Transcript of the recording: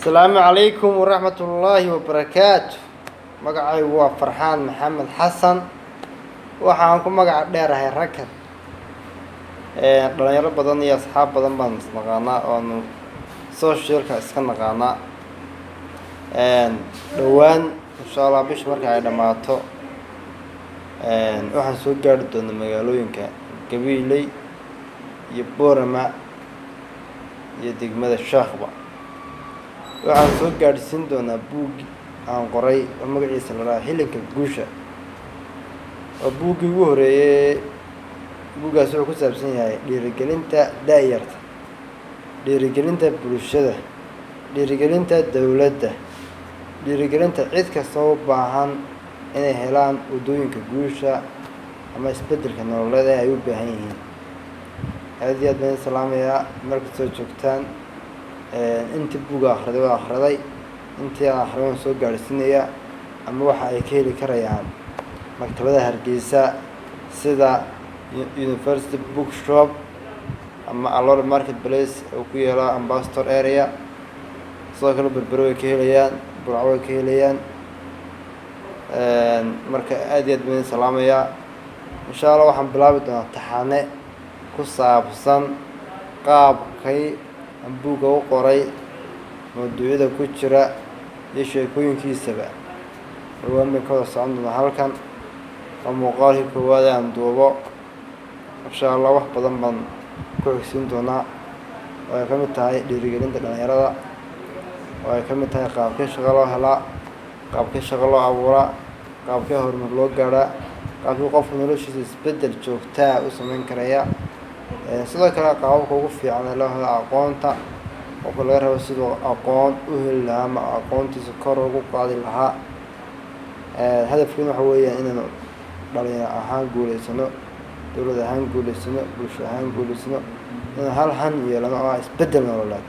Asalaamu calaykum waraxmatullaahi wabarakaatu. Magacaygu waa Farxaan Maxamed Xasan, waxaan ku magaca dheerahay Rakad. Dhalinyaro badan iyo asxaab badan baan isnaqaanaa oonu socialka iska naqaanaa. Dhowaan, insha Allah, bisha marka ay dhammaato, waxaan soo gaari doonaa magaalooyinka Gabiiley iyo Boorama iyo degmada Sheekhba. Waxaan soo gaadhsiin doonaa buug aan qoray oo magaciisa la dhaha Hilinka Guusha. Waa buuggii ugu horeeyey. Buuggaas wuxuu ku saabsan yahay dhiirigelinta da-yarta, dhiirigelinta bulshada, dhiirigelinta dowladda, dhiirigelinta cid kasta u baahan inay helaan waddooyinka guusha ama isbeddelka nololeed ee ay u baahan yihiin. Aad iyo aad baan idin salaamayaa meel kastoo joogtaan. Intii buugga akhriday waa akhriday, intii aan akhriday waan soo gaadhsiinayaa, ama waxa ay ka heli karayaan maktabada Hargeysa sida University Bookshop ama Alora Market Place oo ku yaala Ambassador area. Sidoo kale Berbere way ka helayaan, Burco way ka helayaan. Marka aad iyo aad baan idin salaamayaa. Insha Allah waxaan bilaabi doonaa taxane ku saabsan qaabkay aan buugga u qoray, mawduucyada ku jira iyo sheekooyinkiisaba. Dhawaan bay ka wada socon doonaa halkan. Waa muuqaalkii koowaad ee aan duubo. Insha Allah wax badan baan ku xigsiin doonaa, oo ay ka mid tahay dhiirigelinta dhalinyarada, oo ay ka mid tahay qaabkee shaqo loo helaa, qaabkee shaqo loo abuuraa, qaabkee horumar loo gaadhaa, qaabkii qofku noloshiisa isbeddel joogtaa u sameyn karaya. Sidoo kale qaababka ugu fiican ee loo helo aqoonta, qofka laga rabo siduu aqoon u heli lahaa ama aqoontiisa kor ugu qaadi lahaa. Hadafkiina waxa weeyaan inaynu dhalinyaro ahaan guuleysano, dowlad ahaan guuleysano, bulsho ahaan guuleysano, inaan hal han yeelano oo ah isbeddel nololeed.